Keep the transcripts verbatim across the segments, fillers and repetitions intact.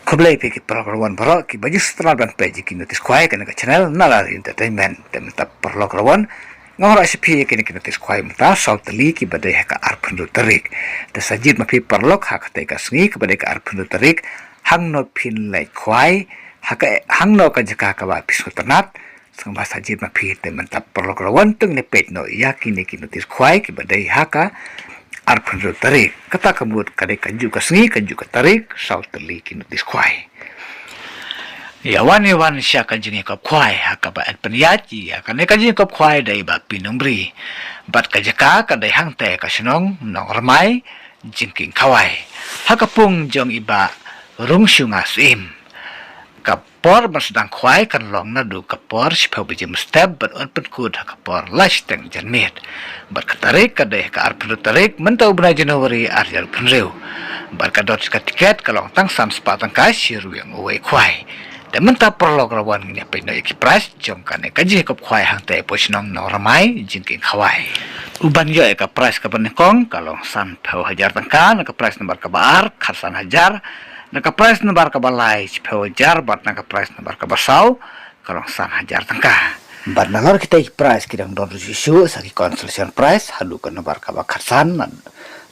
Khublei phi ki paralok rawan baroh kiba ju sngewtynnat ban peit ïa ki notice khwai kane ka channel Nalar Entertainment. Te mynta paralok rawan nga wanrah sha phi ïa kine ki notice khwai mynta saw tylli kiba dei ha ka arphew hynriew tarik. Te sa jied ma phi paralok ha katei ka sngi kaba dei ka arphew hynriew tarik, hangno phin leit khwai, ha ka, hangno ka jaka kaba phi sngewtynnat, sngewbha sa jied ma phi. Te mynta paralok rawan to ngin ïa peit noh ïa kine ki notice khwai kiba dei ha ka arphew hynriew tarik. Kata ka mut ka dei kajuh ka sngi, kajuh ka tarik, saw tylli ki notice khwai. Ïa wan ïa wan sha ka jingïakop khwai ha kaba yn pynïaid ïa kane ka jingïakop khwai da i Bah P. Nongbri. Bad ka jaka ka dei hangtei ha ka shnong Nongrmai, Jingkieng Khawai, ha ka pung jong i Bah Rungshunga Syiem. Ka por ban sdang khwai kan long naduh ka por shiphew baje mynstep bad yn pynkut ha ka por lai shiteng janmiet. Bad ka tarik ka dei ka arphew hynriew tarik mynta u bnai January ar hajar arphew hynriew. Bad ka dor jong ka tiket ka long tang san spah tyngka shi ryngwiang uwei khwai. Te mynta paralok rawan ngin ïa peit noh ïa ki price jong kane ka jingïakop khwai hangtei hapoh shnong Nongrmai, Jingkieng Khawai. U ban ïoh ïa ka price kaba nyngkong ka long sanphew hajar tyngka, na ka price number kaba ar khatsan hajar, na ka price number kaba lai shiphew hajar, bad na ka price number kaba saw ka long san hajar tyngka. Bad nalor kitei ki price ki dang don ruh shuh shuh sa ki consolation price haduh ka number kaba khatsan,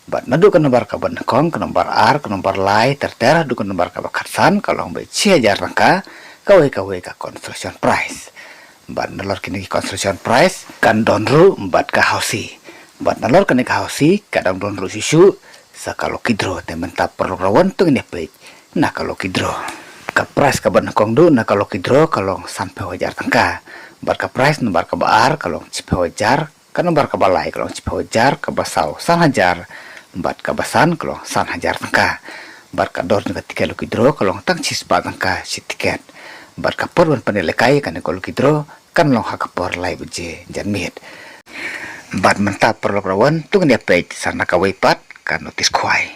bad naduh ka number kaba nyngkong, ka number ar, ka number lai, ter ter haduh ka number kaba khatsan ka long beit shi hajar tyngka kawei kawei ka consolation price. Bad nalor kine ki consolation price kan don ruh bad ka housie. Bad nalor kane ka housie ka dang don ruh shuh shuh sa ka lucky draw. Te mynta paralok rawan to ngin ïa peit na ka lucky draw. Ka price kaba nyngkong duh na ka lucky draw ka long sanphew hajar tyngka. Bad ka price number kaba ar ka long shiphew hajar, ka number kaba lai ka long shiphew hajar, kaba saw san hajar, bad kaba san ka long san hajar tyngka. Bad ka dor jong ka tiket lucky draw ka long tang shi spah tyngka shi tiket. Bad ka por ban pynïaid lehkai kane ka lucky draw kan long ha ka por lai baje janmiet. Bad mynta paralok rawan to ngin ïa peit sa na kawei pat ka notice khwai.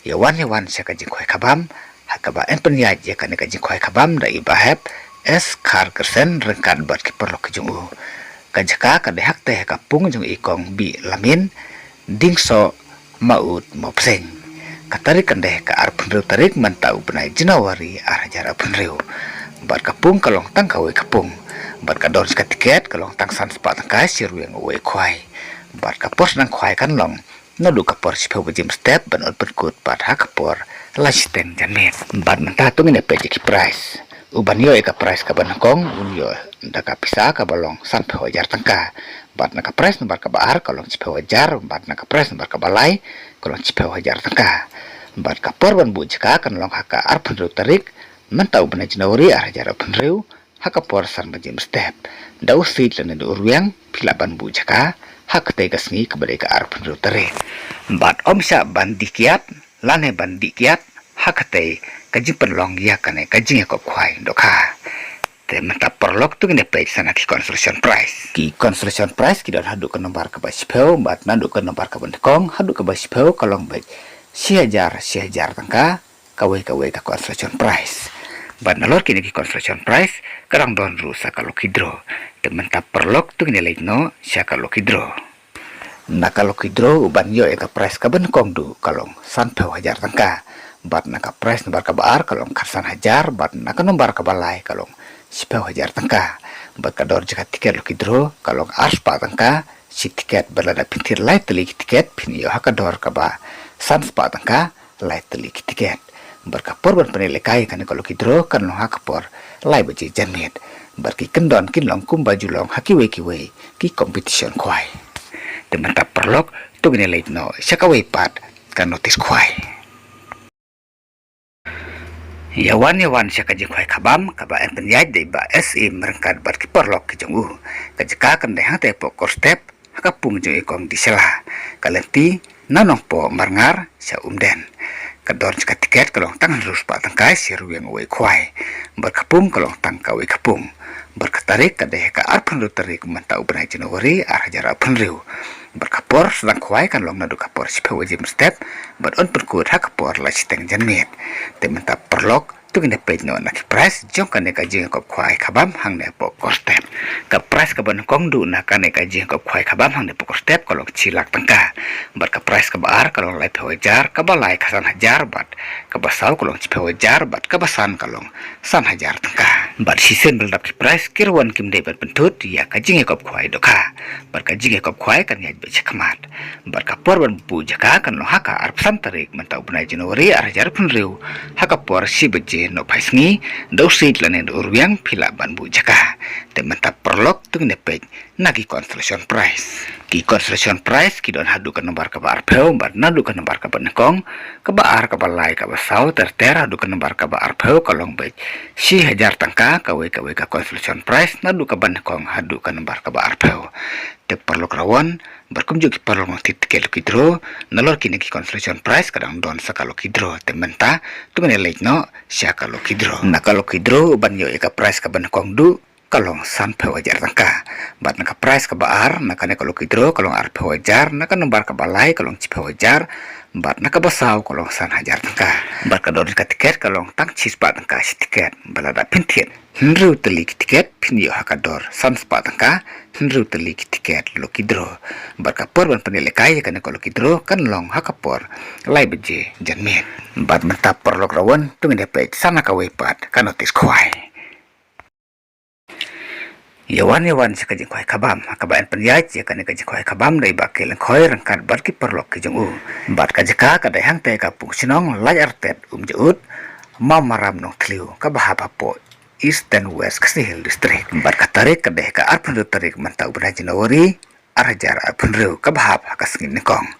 Ïa wan ïa wan sha ka jingkhwai khabam ha kaba yn pynïaid ïa kane ka jingkhwai khabam da i Bah Hep S Kharkyrsen ryngkat bad ki paralok ki jong u. Ka jaka ka dei hangtei ha ka pung jong i Kong Bilamin Dingsoh Maud Mawpseng. Ka tarik kan dei ka arphew hynriew tarik mynta u bnai January ar hajar arphew hynriew. Bad ka pung ka long tang kawei ka pung. Bad ka dor jong ka tiket ka long tang san spah tyngka shi ryngwiang uwei khwai. Bad ka por sdang khwai kan long naduh ka por shiphew baje mynstep bad yn pynkut pat ha ka por lai shiteng janmiet. Bad mynta to ngin ïa peit ïa ki price. U ban ïoh ïa ka price kaba nyngkong un ïoh da ka pisa kaba long sanphew hajar tyngka. Bad na ka price number kaba ar ka long shiphew hajar, bad na ka price number kaba lai ka long shiphew hajar tyngka. Bad ka por ban buh jaka kan long ha ka arphew hynriew tarik mynta u bnai January ar hajar arphew hynriew, ha ka por san baje mynstep. Da u siej lane da u rwiang phi lah ban buh jaka ha katei ka sngi kaba dei ka arphew hynriew tarik. Bad ym shah ban dih kiad lane ban dih kiad ha katei ka jingpynlong ïa kane ka jingïakop khwai dohkha. Te mynta paralok to ngin ïa peit sa na ki consolation prize. Ki consolation prize ki don haduh ka number kaba shiphew bad naduh ka number kaba nyngkong haduh kaba shiphew ka long beit shi hajar shi hajar tyngka kawei kawei ka consolation prize. Bad nalor kine ki consolation prize ka dang don ruh sa ka lucky draw. Te mynta paralok to ngin ïa leit noh sha ka lucky draw. Na ka lucky draw u ban ïoh ïa ka prize kaba nyngkong duh ka long sanphew hajar tyngka. Bad na ka prize number kaba ar ka long khatsan hajar, bad na ka number kaba lai ka long shiphew hajar tyngka. Bad ka dor jong ka tiket lucky draw ka long ar spah tyngka shi tiket, bad lada phin thied lai tylli ki tiket phin ïoh ha ka dor kaba san spah tyngka lai tylli ki tiket. Bad ka por ban pynïaid lehkai kane ka lucky draw kan long ha ka por lai baje janmiet. Bad ki kyndon kin long kumba ju long ha kiwei kiwei ki competition khwai. Te mynta paralok to ngin ïa leit noh sha kawei pat ka notice khwai. Ïa wan ïa wan sha ka jingkhwai khabam kaba yn pynïaid da i Bah S M ryngkat bad ki paralok ki jong u. Ka jaka kan dei hangtei hapoh Korstep ha ka pung jong i Kong Dishala, ka lynti na Nongpoh Marngar sha Umden. Ka dor jong ka tiket ka long tang hynriew spah tyngka shi ryngwiang uwei khwai. Bad ka pung ka long tang kawei ka pung. Bad ka tarik ka dei ka arphew hynriew tarik mynta u bnai January ar hajar arphew hynriew. Bad ka por sdang khwai kan long naduh ka por shiphew baje mynstep bad yn pynkut ha ka por lai shiteng janmiet. Te mynta paralok To ngin ïa peit noh na ki prize jong kane ka jingïakop khwai khabam hangne hapoh kor step. Ka prize kaba nyngkong duh na kane ka jingïakop khwai khabam hangne hapoh kor step ka long shi lak tyngka. Bad ka prize kaba ar ka long laiphew hajar, kaba lai ka san hajar, bad kaba saw ka long shiphew hajar, bad kaba san ka long san hajar tyngka. Bad shisien ba la dap ki prize, ki rangwan kim dei ban pynthut ïa ka jingïakop khwai dohkha. Bad ka jingïakop khwai kan ïaid beit shakhmat. Bad ka por ban buh jaka kan long ha ka arphew san tarik mynta u bnai January ar hajar arphew hynriew, ha ka por shi baje nohphai sngi, da u siej lane da u rwiang phi lah ban buh jaka. Te mynta paralok to ngin ïa peit na ki consolation prize. Ki consolation prize ki don haduh ka nombar kaba arphew, bad naduh ka nombar kaba nyngkong, kaba ar, kaba lai, kaba saw, ter ter haduh ka nombar kaba arphew ka long beit shi hajar tyngka kawei kawei ka consolation prize, naduh kaba nyngkong haduh ka nombar kaba arphew. Te paralok rangwan, bad kumjuh ki paralok nongthied tiket lucky draw, nalor kine ki consolation prize ka dang don sa ka lucky draw. Te mynta to ngin ïa leit noh sha ka lucky draw. Na ka lucky draw uban ïoh ïa ka prize kaba nyngkong duh ka long sanphew hajar tyngka. Bad na ka prize kaba ar na kane ka lucky draw ka long arphew hajar, na ka nombar kaba lai ka long shiphew hajar, bad na kaba saw ka long san hajar tyngka. Bad ka dor ka tiket ka long tang shispah tyngka shi tiket. Ba lada phin thied hynriew tylli ki tiket phin ïoh ha ka dor san spah tyngka, hynriew tylli ki tiket lucky draw. Bad ka por ban pynlehkai ïa kane ka lucky draw kan long ha ka por lai baje janmiet. Bad mynta paralok rangwan to ngin ïa peit sa na kawei pat ka notice khwai. Ïa wan ïa wan sha ka jingkhwai khabam, ha kaba yn pynïaid ïa kane ka jingkhwai khabam da i Bah K. Lyngkhoi ryngkat bad ki paralok ki jong u. Bad ka jaka ka dei hangtei ka pung shnong Laitartet Umjaut, Mawmaram Nongthliew, kaba hap hapoh Eastern West Khasi Hills District. Bad ka tarik ka dei ka arphew hynriew tarik mynta u bnai January ar hajar arphew hynriew, kaba hap ha ka sngi nyngkong.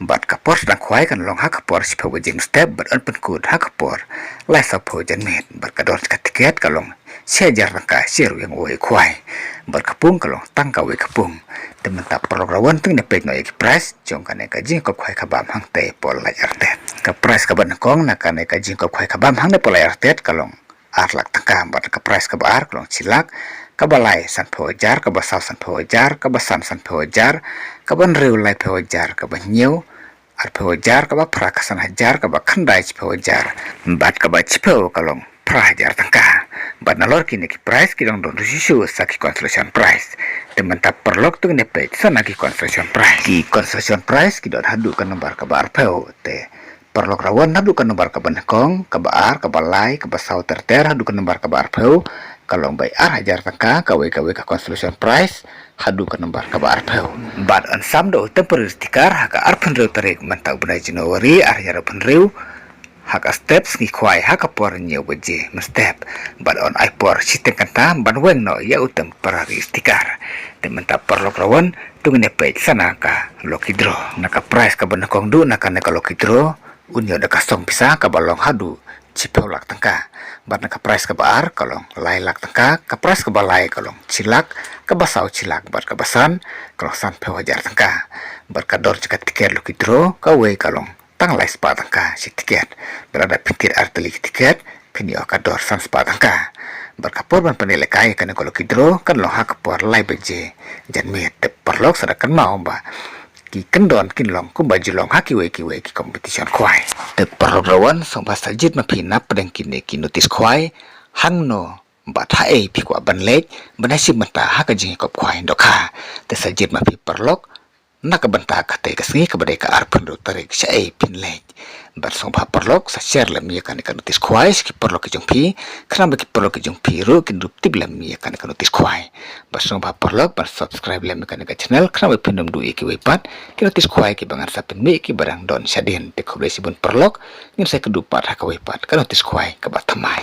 Bad ka por sdang khwai kan long ha ka por shiphew baje mynstep bad yn pynkut ha ka por lai sawphew janmiet. Bad ka dor ka tiket ka long shi hajar tyngka shi rwiang uwei u khwai. Bad ka pung ka long tang kawei ka pung. Te mynta paralok rangwan to ngin ïa peit noh ïa ki prize jong kane ka jingïakop khwai khabam hangtei hapoh Laitartet. Ka prize kaba nyngkong na kane ka jingïakop khwai khabam hangne hapoh Laitartet ka long ar lak tyngka, bad ka prize kaba ar ka long shi lak, kaba lai sanphew hajar, kaba saw sanphew hajar, kaba san sanphew hajar, kaba hynriew laiphew hajar, kaba hynñiew arphew hajar, kaba phra ka san hajar, kaba khyndai shiphew hajar. Bad kaba shiphew ka long phra hajar tyngka. Bad nalor kine ki prize ki dang don ruh shuh shuh sa ki consolation prize. Te mynta paralok to ngin ïa peit sa na ki consolation prize. Ki consolation prize ki don haduh ka nombar kaba arphew. Te paralok rangwan, haduh ka nombar kaba nyngkong, kaba ar, kaba lai, kaba saw ter ter haduh ka nombar kaba arphew ka long beit ar hajar tyngka kawei kawei ka consolation prize haduh ka nombar kaba arphew. Bad yn sam da u temporary sticker ha ka arphew hynriew tarik mynta u bnai January ar hajar arphew hynriew, ha ka step sngi khwai ha ka por hynñiew baje mynstep. Bad yn ai por shiteng kynta ban weng noh ïa u temporary sticker. Te mynta paralok rangwan to ngin ïa peit sa na ka lucky draw. Na ka prize kaba nyngkong duh na kane ka lucky draw un ïoh da ka song pisa kaba long haduh shiphew lak tyngka. Bad na ka prize kaba ar ka long lai lak tyngka, ka prize kaba lai ka long shi lak, kaba saw shi lak, bad kaba san ka long sanphew hajar tyngka. Bad ka dor jong ka tiket lucky draw kawei ka long tang lai spah tyngka shi tiket. Bad lada phin thied ar tylli ki tiket phin ïoh ka dor san spah tyngka. Bad ka por ban pynlehkai ïa kane ka lucky draw kan long ha ka por lai baje janmiet. Te paralok sa da kynmaw ba ki kyndon kin long kumba ju long ha kiwei kiwei ki competition khwai. Te paralok rangwan, sngewbha sa jied ma phi na pdeng kine ki notice khwai, hangno bad haei phi kwah ban leit ban ïashim bynta ha ka jingïakop khwai dohkha. Te sa jied ma phi paralok na ka bynta katei ka sngi kaba dei ka arphew hynriew tarik, shaei phin leit. Bad sngewbha paralok sa share lem ïa kane ka notice khwai sha ki paralok ki jong phi, khnang ba ki paralok ki jong phi ruh kin rup tip lem ïa kane ka notice khwai. Bad sngewbha paralok ban subscribe lem ïa kane ka channel khnang ba phin ym duh ïa kiwei pat ki notice khwai kiba ngan sa pynmih kiba dang don shadien. Te khublei shibun paralok, ngin sa ïakynduh pat ha kawei pat ka notice khwai kaba thymmai.